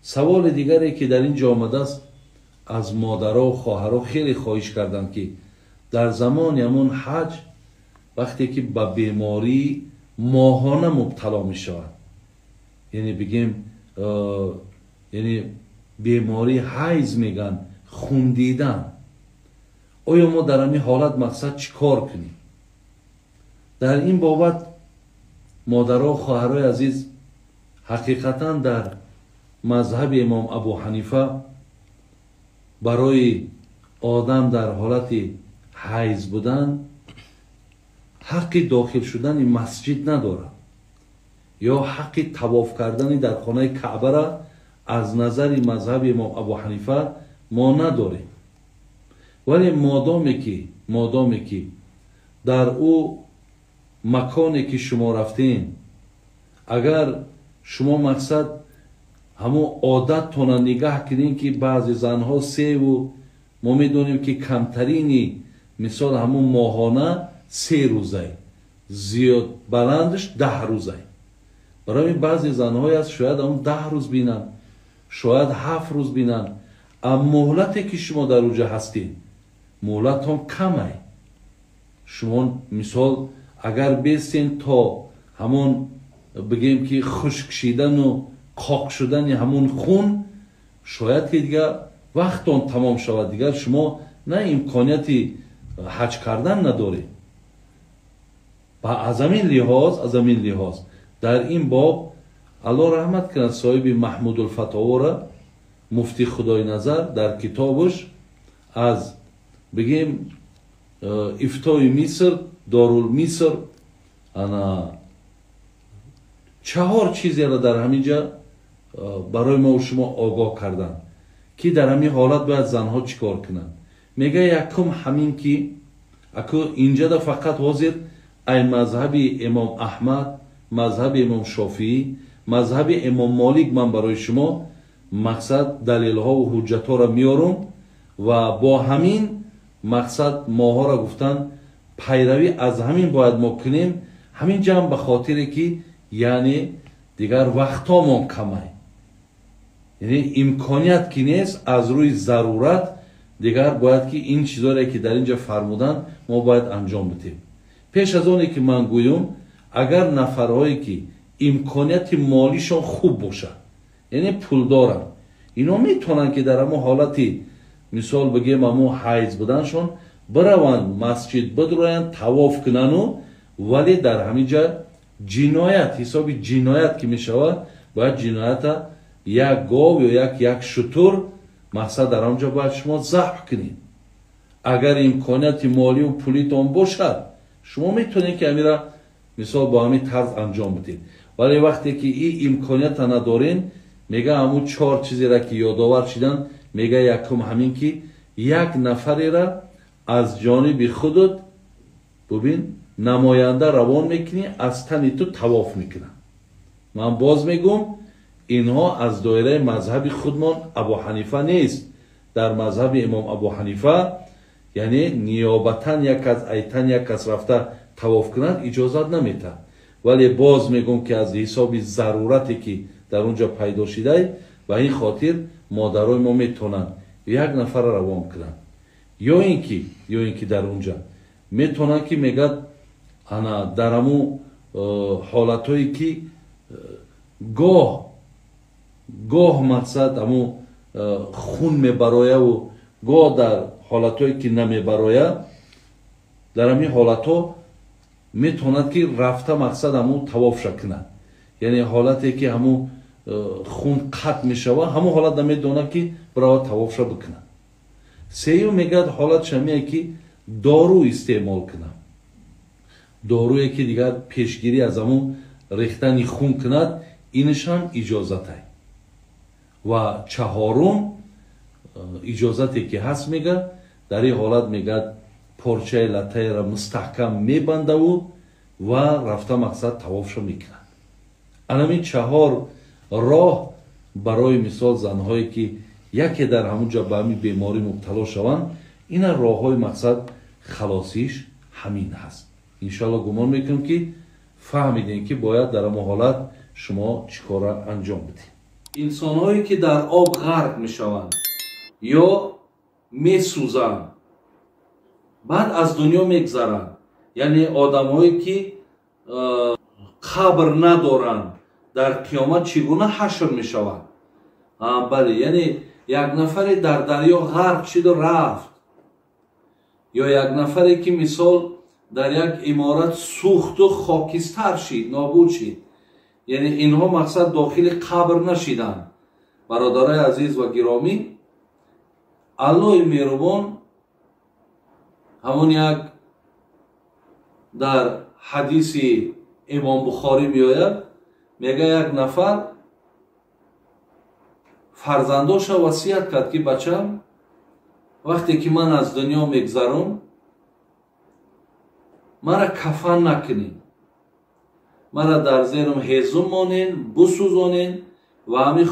Саволи дигаре ки дар ин ҷо омадааст, аз модаро ва хоҳаро хеле хоҳиш карданд, ки дар замони ҳамон ҳаҷ вақте ки ба бемории моҳона мубтало мешавад, яъне бигем, яъне бемории ҳайз мегӯянд, хун дидан, оё мо дар ҳамин ҳолат мақсад чӣ кор кунем? Дар ин бобат, модаро, хоҳарои азиз, ҳақиқатан дар мазҳаби имом Абу Ҳанифа барои одам дар ҳолати ҳайз будан ҳаққи дохил шудани масҷид надорад ё ҳаққи тавоф кардани дар хонаи Каъбара аз назари мазҳаби имом Абу Ҳанифа мо надорем. Вале модоме ки дар ӯ маконе ки шумо рафтем, агар шумо мақсад ҳамон одаттона нигаҳ кунем, ки баъзе занҳо севу мо медонем, ки камтарини мисол ҳамон моҳона 3 рӯзай, зиёд баландаш 10 рӯзай. Барои баъзе занҳое аст, шояд ҳамон 10 рӯз бинанд, шояд 7 рӯз бинанд. Ам муҳлате ки шумо дар уҷа ҳастед, муҳлатон камай. Шумо мисол агар бесен то ҳамон бигем ки хушк шидану қоқ шудани ҳамон хун, шояд ки дигар вақтон тамом шавад, дигар шумо на имконияти ҳаҷ кардан надоред. Ва аз ҳамин лиҳоз дар ин боб, Аллоҳ раҳмат кунад соҳиби Маҳмудулфатовора, муфти Худойназар, дар китобаш аз бигем ифтои Миср, Дорул Миср, ана чаҳор чизеро дар ҳамин ҷа барои мо шумо огоҳ карданд, ки дар ҳамин ҳолат бояд занҳо чӣ кор кунанд. Мега, якум ҳамин ки аку инҷада фақат ҳозир ай мазҳаби имом Аҳмад, мазҳаби имом Шофиӣ, мазҳаби имом Молик ман барои шумо мақсад далелҳову ҳуҷҷатҳоро меорум ва бо ҳамин мақсад моҳоро гуфтан, пайравӣ аз ҳамин бояд мо кунем. Ҳамин ҷамъ ба хотире ки яъне дигар вақтҳомон камай, яъне имконият ки нест, аз рӯи зарурат дигар бояд ки ин чизоре ки дар ин ҷо фармуданд, мо бояд анҷом бидем. Пеш аз оне ки ман гӯём, агар нафарҳое ки имконияти молишон хуб бошад, яъне пул доранд, ино метавонанд ки дар ҳамон ҳолати мисол бигем ҳамон ҳайз буданшон бираванд, масҷид бидроянд, тавоф кунану, вале дар ҳамин ҷа ҷиноят, ҳисоби ҷиноят ки мешавад, бояд ҷиноята як гов ё як шутур мақсад дар он ҷо бояд шумо забҳ кунед. Агар имконияти молию пулитон бошад, шумо метавонед ки ҳамира мисол бо ҳамин тарз анҷом бидед. Вале вақте ки ин имконията надорен, мега, ҳамун чор чизеро ки ёдовар шидан, мега, якум ҳамин ки як нафарера аз ҷониби худут, бубин, намоянда равон мекунӣ, аз тани ту тавоф мекунад. Ман боз мегӯм, инҳо аз доираи мазҳаби худмон Абу Ҳанифа нест. Дар мазҳаби имом Абу Ҳанифа, яъне ниёбатан як кас, айтан як кас рафта тавоф кунад, иҷозат наметаҳад. Вале боз мегӯм ки аз ҳисоби зарурате ки дар он ҷо пайдо шидай, ба ин хотир модарои мо метавонанд як нафарро равон кунанд ё ин ки дар он ҷа метавонанд ки мегӯяд, ана дар ҳамун ҳолатҳое ки гоҳ гоҳ мақсад ҳамун хун мебарояву гоҳ дар ҳолатҳое ки намебароя, дар ҳамин ҳолатҳо метавонад ки рафта мақсад ҳамун тавофша кунад. Яъне ҳолате ки ҳамун хун қатъ мешавад, ҳамун ҳолат наметавонад ки бирава тавофша бикунад. Сеюм, мегӯяд, ҳолат шамие ки дору истеъмол кунад, доруе ки дигар пешгирӣ аз ҳамун рехтани хун кунад, инашам иҷозатай. Ва чаҳорум иҷозате ки ҳаст, мега, дар ин ҳолат, мегӯяд, порчаи латтаеро мустаҳкам мебандаву ва рафта мақсад тавофша мекунад. Анамин чаҳор роҳ барои мисол занҳое ки яке дар ҳамун ҷо ба ҳамин беморӣ мубтало шаванд, ина роҳҳои мақсад халосиш ҳамин ҳаст. Иншоалло, гумон мекунам ки фаҳмидем, ки бояд дар ҳамон ҳолат шумо чӣ корро анҷом бидед. Инсонҳое ки дар об ғарқ мешаванд ё месӯзанд, баъд аз дунё мегзаранд, яъне одамҳое ки қабр надоранд, дар қиёмат чӣ гуна ҳашр мешаванд? Бале, яъне як нафаре дар дарё ғарқ шиду рафт, ё як нафаре ки мисол дар як иморат сӯхту хокистар шид, нобуд шид, яъне инҳо мақсад дохили қабр нашиданд. Бародарои азиз ва гиромӣ, Аллоҳи меҳрубон ҳамон як дар ҳадиси Имом Бухорӣ меояд, мега як нафар фарзандоша васият кард ки бачам, вақте ки ман аз дунё мегзарам, мара кафан накунед, мара дар зерам ҳезум монен, бисӯзонен ва ҳамин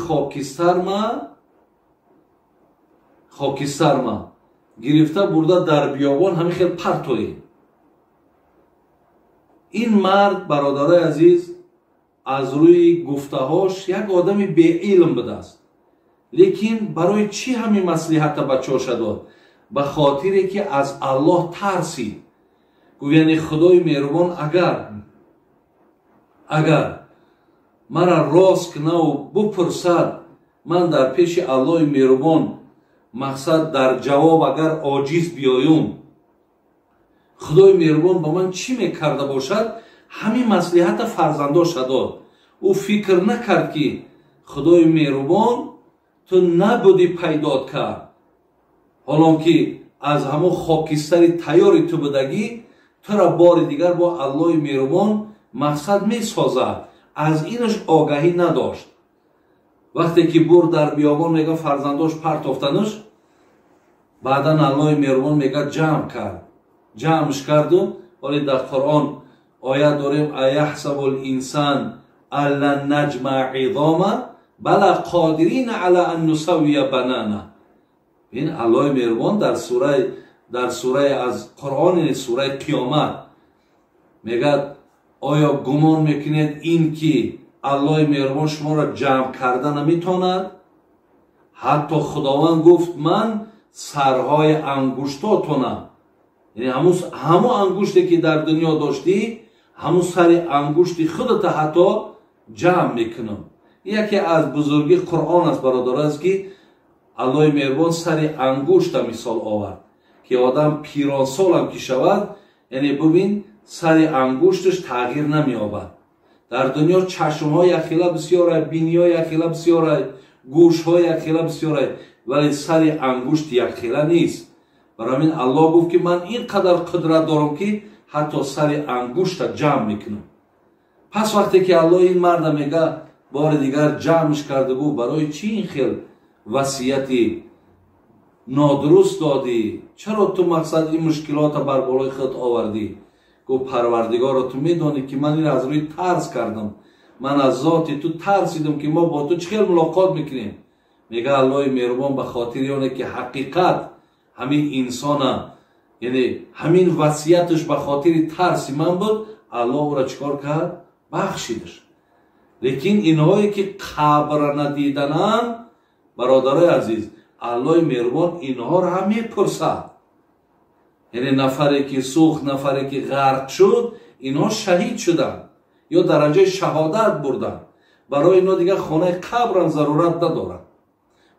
хокистарма гирифта бурда дар биёбон ҳамин хел партоед. Ин мард, бародарои азиз, аз рӯи гуфтаҳош як одами беилм будааст, лекин барои чӣ ҳамин маслиҳата бачаҳоша дод? Ба хотире ки аз Аллоҳ тарсид. Гуфт, яъне Худои меҳрубон агар мара рост кунаву бупурсад, ман дар пеши Аллоҳи меҳрубон мақсад дар ҷавоб агар оҷиз биёюм, Худои меҳрубон ба ман чӣ мекарда бошад? Ҳамин маслиҳата фарзандоша дод. Ӯ фикр накард ки Худои меҳрубон ту набудӣ пайдод кард, ҳолон ки аз ҳамон хокистари тайёри ту будагӣ, тура бори дигар бо Аллоҳи меҳрубон мақсад месозад. Аз инаш огаҳӣ надошт. Вақте ки бур дар биёбон мега фарзандош партофтанаш, баъдан Аллоҳи меҳрубон мега ҷамъ кард, ҷамъш карду. Ҳоле дар Қуръон оят дорем: аяҳсабу линсан аллан наҷмаа изома бала қодирина ала ан нусаввия банана. Ин Аллоҳи меҳрубон дар сураи аз Қуръон, сураи Қиёмат мегӯяд: оё гумон мекунед ин ки Аллоҳи меҳрубон шуморо ҷамъ карда наметавонад? Ҳатто Худованд гуфт: ман сарҳои ангуштотонам, яъне ҳамон ангуште ки дар дунё доштӣ, ҳамон сари ангушти худата ҳатто ҷамъ мекунам. Яке аз бузургии Қуръон аст, бародар, аст ки Аллоҳи меҳрубон сари ангушта мисол овард, ки одам пиронсолам ки шавад, яъне бубин, сари ангушташ тағйир намеёбад. Дар дунё чашмҳо якхела бисёрай, биниҳо якхела бисёрай, гӯшҳо якхела бисёрай, вале сари ангушт якхела нест. Барои ҳамин Аллоҳ гуфт ки ман ин қадар қудрат дорам ки ҳатто сари ангушта ҷамъ мекунам. Пас вақте ки Аллоҳ ин марда мега бори дигар ҷамъш карда, гуфт: барои чӣ ин хел васияти нодуруст додӣ? Чаро ту мақсад ин мушкилота бар болои худ овардӣ? Гуфт: Парвардигоро, ту медонӣ ки ман ин аз рӯи тарс кардам, ман аз зоти ту тарсидам ки мо бо ту чӣ хел мулоқот мекунем. Мега Аллоҳи меҳрубон ба хотири оне ки ҳақиқат ҳамин инсона, яъне ҳамин васияташ ба хотири тарси ман буд, Аллоҳ ӯро чӣ кор кард? Бахшидаш. Лекин инҳое ки қабра надидананд, бародарои азиз, Аллоҳи меҳрубон инҳоро ҳам мепурсад. Яъне нафаре ки сӯхт, нафаре ки ғарқ шуд, инҳо шаҳид шуданд ё дараҷаи шаҳодат бурданд. Барои инҳо дигар хонаи қабрам зарурат надорад.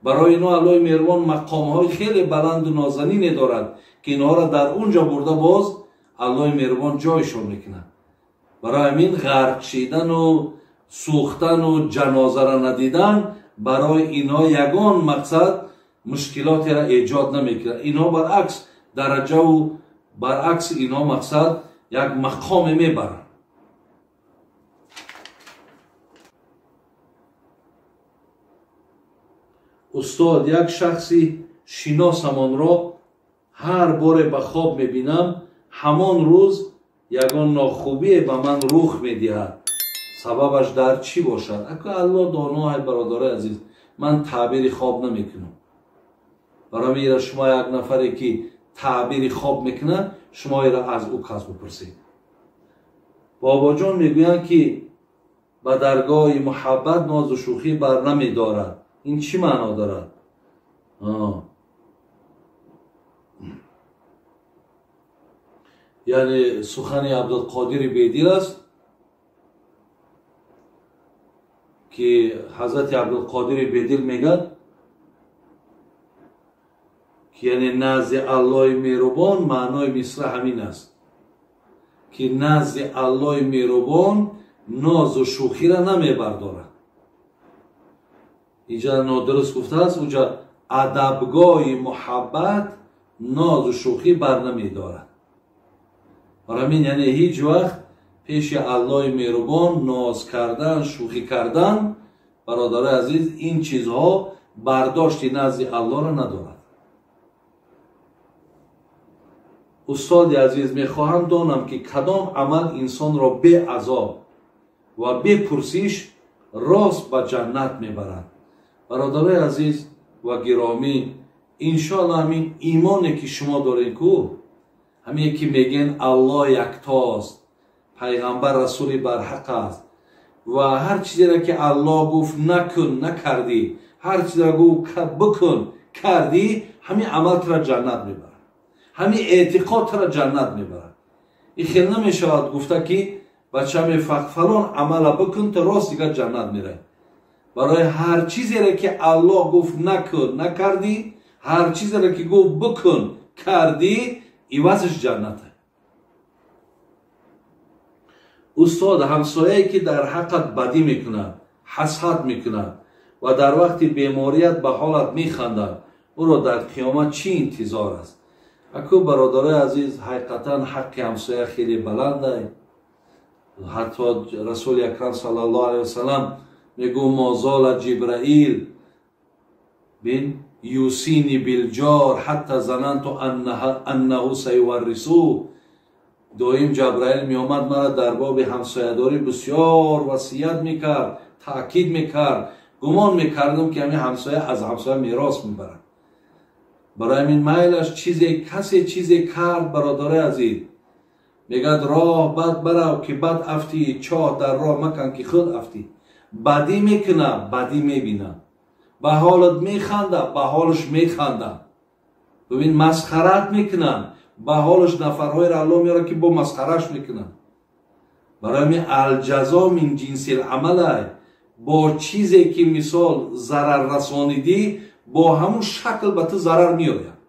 Барои инҳо Аллоҳи меҳрубон мақомҳои хеле баланду нозанине дорад ки инҳоро дар он ҷо бурда боз Аллоҳи меҳрубон ҷойшон мекунад. Барои ҳамин ғарқ шидану сӯхтану ҷанозара надидан барои инҳо ягон мақсад мушкилотеро эҷод намекунад. Инҳо баръакс дараҷаву баръакси инҳо мақсад як мақоме мебаранд. Устод, як шахси шиносамонро ҳар боре ба хоб мебинам, ҳамон рӯз ягон нохубие ба ман рух медиҳад. Сабабаш дар чӣ бошад? Ака Аллоҳ доно, ай бародарои азиз, ман таъбири хоб намекунам. Барои ира шумо як нафаре ки таъбири хоб мекунад, шумо ира аз ӯ кас бипурсед. Бобоҷон мегӯянд ки Ба даргоҳи муҳаббат нозу шӯхӣ бар намедорад. Ин чӣ маъно дорад? Яъне сухани Абдулқодири Бедил аст ки ҳазрати Абдулқодири Бедил мегӯяд ки яъне назди Аллоҳи меҳрубон маънои мисра ҳамин аст ки назди Аллоҳи меҳрубон нозу шӯхиро намебардорад. Инҷа нодуруст гуфтааст, унҷа адабгоҳи муҳаббат нозу шӯхӣ бар намедорад. Барои яъне ҳеҷ вақт пеши Аллоҳи меҳрубон ноз кардан, шӯхӣ кардан, бародарои азиз, ин чизҳо бардошти назди Аллоҳро надорад. Устоди азиз, мехоҳам донам ки кадом амал инсонро беазоб ва бепурсиш рост ба ҷаннат мебарад. Бародарои азиз ва гиромӣ, иншоаллоҳ ҳамин имоне ки шумо доред ку, ҳамине ки мегӯен Аллоҳ яктост, пайғамбар расули барҳақ аст ва ҳар чизеро ки Аллоҳ гуфт накун, накардӣ, ҳар чизеро гуфт бикун, кардӣ, ҳамин амал туро ҷаннат мебарад, ҳамин эътиқод туро ҷаннат мебарад. Ин хел намешавад гуфта ки бача фалон амала бикун, то рост дигар ҷаннат меравӣ. Барои ҳар чизеро ки Аллоҳ гуфт накун, накардӣ, ҳар чизеро ки гуфт бикун, кардӣ, ивазش ҷаннат. Устод, ҳамсояе ки дар ҳаққат бадӣ мекунад, ҳасад мекунад ва дар вақти беморият ба ҳолат механдад, ӯро дар қиёмат чӣ интизор аст? Аку бародарои азиз, ҳақиқатан ҳаққи ҳамсоя хеле баланд аст. Ҳатто Расули Акрам саллаллоҳу алайҳи васаллам мегӯ мо зола Ҷибраил бин юсини билҷор ҳатта зананту аннаҳу саюваррису. Доим Ҷабраил меомад мара дар боби ҳамсоядорӣ бисёр васият мекард, таъкид мекард. Гумон мекардам ки ҳамин ҳамсоя аз ҳамсоя мерос мебарад. Барои ҳамин майлаш чизе касе чизе кард, бародарои азиз, мегӯяд роҳ бад барав ки бад афтӣ, чоҳ дар роҳ макан ки худ афтӣ. Бадӣ мекуна, бадӣ мебина, ба ҳолат механда, ба ҳолаш механда. Бибин, масхарат мекунанд, ба ҳолаш нафарҳоеро Аллоҳ меорад ки бо масхараш мекунанд. Барои ҳамин алҷазо мин ҷинсил амалай, бо чизе ки мисол зарар расонидӣ, бо ҳамун шакл ба ту зарар меояд.